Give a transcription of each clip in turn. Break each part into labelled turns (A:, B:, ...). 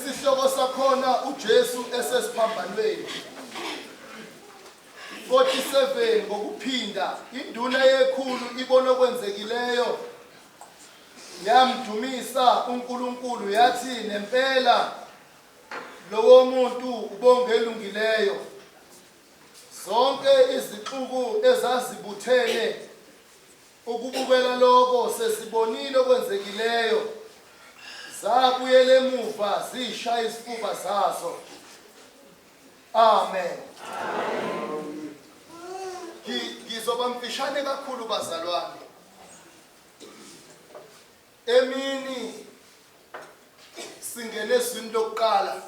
A: Isihloko sakhona uJesu esesiphambanweni. 47 ngokuphinda induna yekhulu ibona okwenzekileyo yamdumisa uNkulunkulu yathi nempela lowomuntu ubongelungileyo. Zonke izixuku ezazibuthene ukubukela lokho sezibonile okwenzekileyo zabuyela emuva zishaya izifuba zazo. Amen. Ngizoba mfishane kakhulu bazalwane. Emini singene ezwini lokuqala.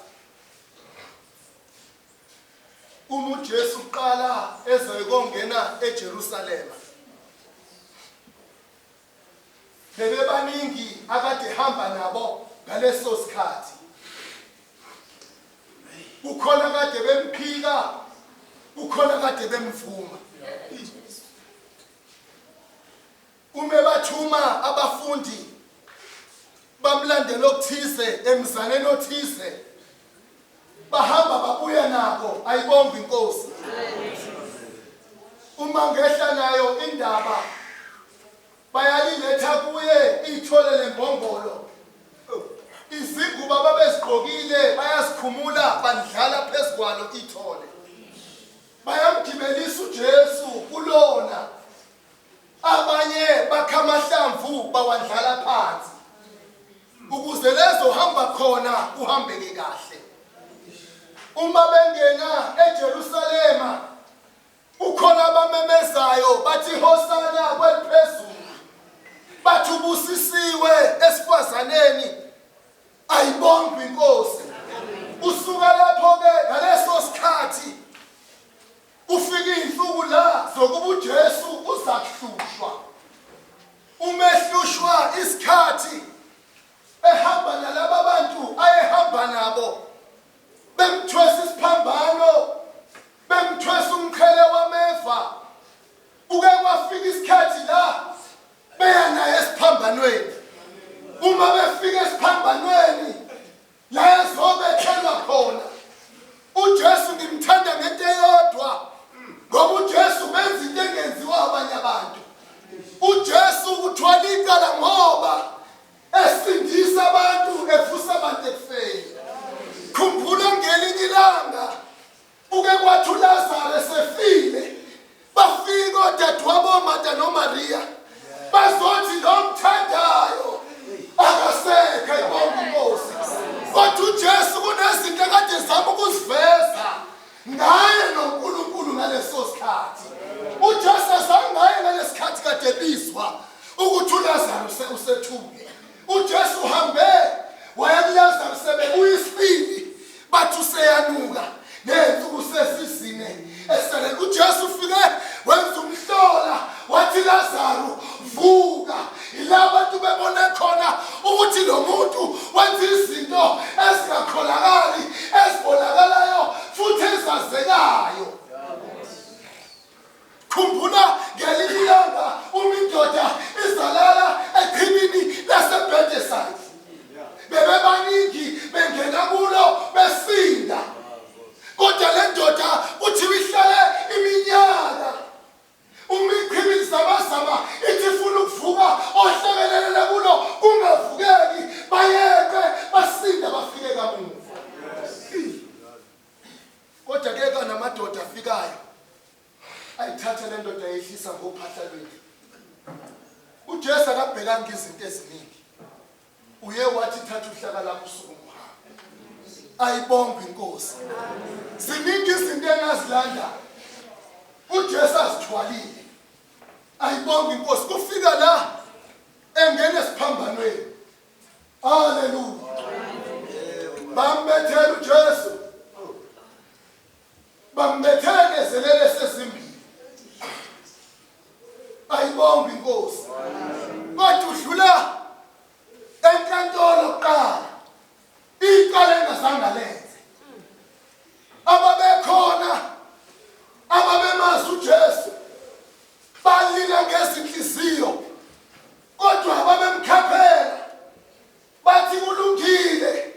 A: Uma uJesu kuqala ezoyikongena eJerusalema. Bebebaningi akade ehamba nabo ngaleso sikhathi. Kukhona kade bemphika, kukhona kade bemvuma. Uma ebathuma abafundi bamlandela okuthize emzaneni othize bahamba babuya nako ayibongwe inkosi uma ngehla nayo indaba bayaliletha kuye ithole lembongolo izingubo ababezigqokile bayazikhumula bandlala phezu kwalo ithole bayamgibelisa uJesu kulona Abanye bakha amahlamvu bawandlala phansi ukuze lezo hamba khona kuhambeke kahle. Uma bengena eJerusalema kukhona abamemezayo bathi hosana kweliphezulu, bathi ubusisiwe esifazaneni, ayibongwe inkosi. Usuka lapho-ke ngaleso sikhathi Kufika izinsuku la zokuba uJesu uzakuhlushwa. Uma ehlushwa isikhathi ehamba nalaba bantu ayehamba nabo bemthwesa isiphambano bemthwesa umqhele wameva kuke kwafika isikhathi la beya naye esiphambanweni uma befika esiphambanweni La ezobethelwa khona. UJesu ngimthanda ngento eyodwa ngoba uJesu benza into engenziwa abanye abantu. UJesu uthwala icala ngoba esindisa abantu evusa abantu ekufeni. Khumbula ngelinye ilanga Uke kwathi uLazaru esefile bafika odadewabo Marta noMaria bazothi lo mthandayo akasekho ayibonga inkosi kodwa uJesu kunezinto akade zama ukuziveza ngaye noNkulunkulu ngaleso sikhathi uJesu azange ngaye ngalesikhathi kade ebizwa ukuthi uLazaru usethule uJesu uhambe waya kuLazaru sebebuya isibili bathi useyanuka ney'nsuku sezizine esele uJesu ufike wenza umhlola wathi Lazaru vuka ila abantu bebone khona ukuthi lo muntu wenza izinto ezingakholakali ezibonakalayo futhi ezazekayo Khumbula ngelinye ilanga uma indoda izalala echibini laseBetheside. Bebebaningi bengena kulo besinda. Kodwa le ndoda kuthiwa ihlale iminyaka. Uma ichibi lizamazama ithi ifuna ukuvuka ohlekelelela kulo kungavukeki bayeke basinda bafike kamuva. Kodwa ke kanamadoda afikayo ayithatha le ndoda yehlisa ngophahla lwendlu. UJesu akabhekanga izinto eziningi. Uye wathi thatha uhlaka lakho usukume uhambe. Ayibongwe inkosi. Ziningi izinto engazilanda. UJesu azithwalile. Ayibongwe inkosi. Kufika la engena esiphambanweni. Haleluya. Bambethela uJesu. Bambethela ngezelele sezimbili. Ayibonge inkosi. Kodwa udlula enkantolo kuqala. Icala engazange alenze. Ababekhona ababemazi uJesu balila ngezinhliziyo kodwa ababemkhaphela bathi kulungile.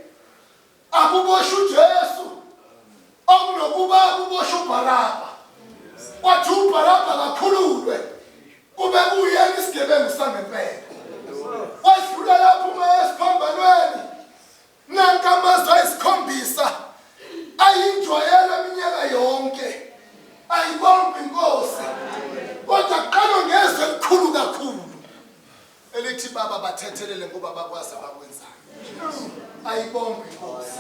A: abakwenzayo. Ayibongwe inkosi.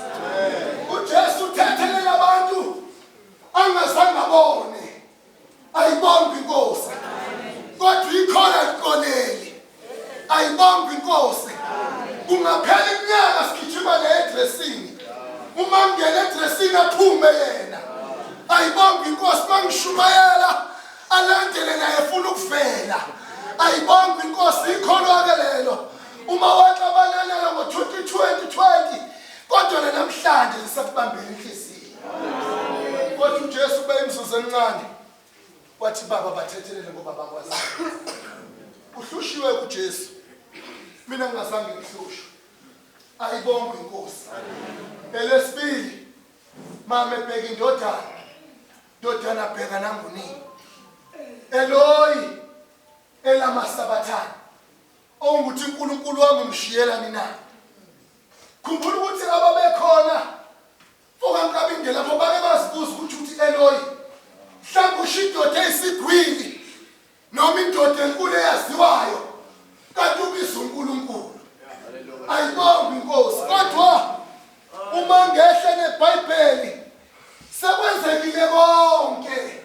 A: UJesu uthethelela abantu angazange abone. Ayibongwe inkosi. Kodwa ikhona liqoleli. Ayibongwe inkosi. Kungaphela iminyaka sigijima le edressini. Uma ngingena edressini aphume yena. Ayibongwe inkosi mangishumayela alandele naye efuna ukuvela. Ayibongwe inkosi ikholwa ke lelo. Uma waxabana nalo ngo-2020 kodwa namhlanje lisakubambela inhliziyo. Kodwa uJesu beyimzuzu emncane wathi baba bathethelele ngoba bakwazi. Uhlushiwe kuJesu. Mina ngingazange ngihlushwe. Ayibongwe inkosi. Elesibili mama ebheka indodana. Ndodana bheka nangunini. Eloyi elamasabathana. Ongukuthi uNkulunkulu wami umshiyelani na? Khumbula ukuthi ababekhona fokaNkabinde lapho bake bazibuza ukuthi uthi Eloyi mhlawumbe usho indoda eyisigwili noma indoda enkulu eyaziwayo kanti ubiza uNkulunkulu. Ayibongwe inkosi kodwa uma ngehle neBhayibheli sekwenzekile konke.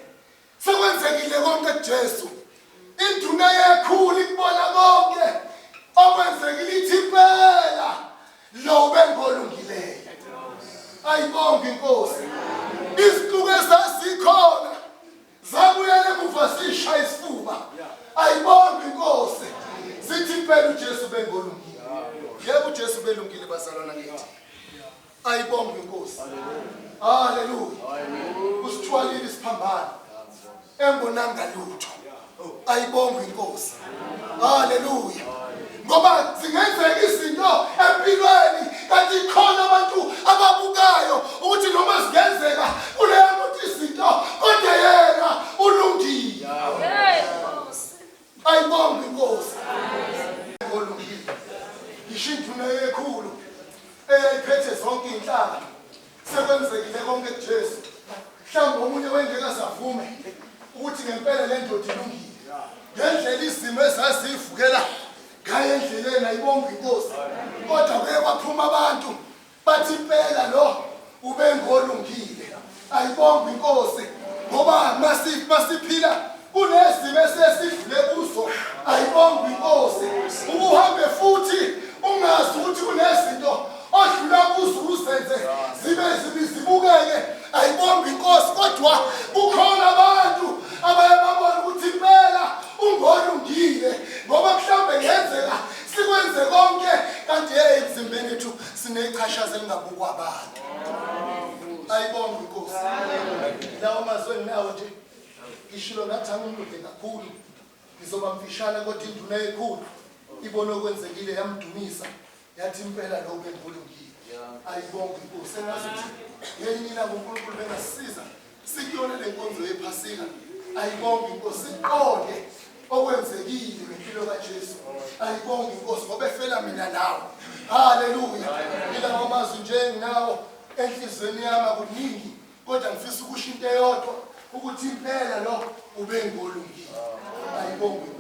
A: Sekwenzekile konke kuJesu. Induna yekhulu ikubona konke okwenzekile ithi impela lo ubengolungileyo. Ayibonge inkosi. Izixuku ezazikhona zabuyela emuva zishaya isifuba. Ayibonge inkosi. Zithi impela uJesu bengolungile. Yebo uJesu belungile bazalwana kithi. Ayibongwe inkosi. Haleluya. Usithwalile isiphambano. Engonanga lutho. Ayibongwe inkosi. Haleluya. Ngoba zingenzeka izinto empilweni kanti khona abantu ababukayo ukuthi noma zingenzeka kuleya muntu izinto kodwa yena ulungile. Ayibongwe inkosi. Olungile. Ngisho induna yekhulu eyayiphethe zonke inhlaka sekwenzekile konke kuJesu. Mhlawumbe omunye wengeke azavume ukuthi ngempela le ndoda ilungile. Ngendlela izimo ezazivukela ngayo endleleni ayibongwe inkosi. Kodwa kuye kwaphuma abantu Bathi impela lo ubengolungile. Ayibongwe inkosi ngoba masiphila kunezimo esesidlule kuzo. Ayibongwe inkosi. Ukuhambe futhi ungazi ukuthi kunezinto odlula kuzo uzenze zibe zibi zibukeke. Ayibongwe inkosi kodwa kukhona abantu abaye babona ukuthi impela ungolungile ngoba mhlawumbe ngenzeka sikwenze konke kanti hey emzimbeni ethu Sinechashaza elingabukwa abantu. Ayibongwe inkosi. Lawo mazwi enginawo nje ngishilo ngathi angimude kakhulu. Ngizoba mfishane kodwa induna ekhulu ibona okwenzekile yamdumisa yathi impela lo ubengolungile. Ayibongwe inkosi. Engazuthi ngelinye ilanga uNkulunkulu bengasisiza Sikuyona le nkonzo yePhasika. Ayibonge inkosi siqonde okwenzekile ngempilo kaJesu. Ayibonge inkosi ngoba efela mina nawe. Haleluya. Ilawo amazwi nje enginawo enhlizweni yami akuningi kodwa ngifisa ukusho into eyodwa ukuthi impela lo ubengolungile. Ayibonge inkosi.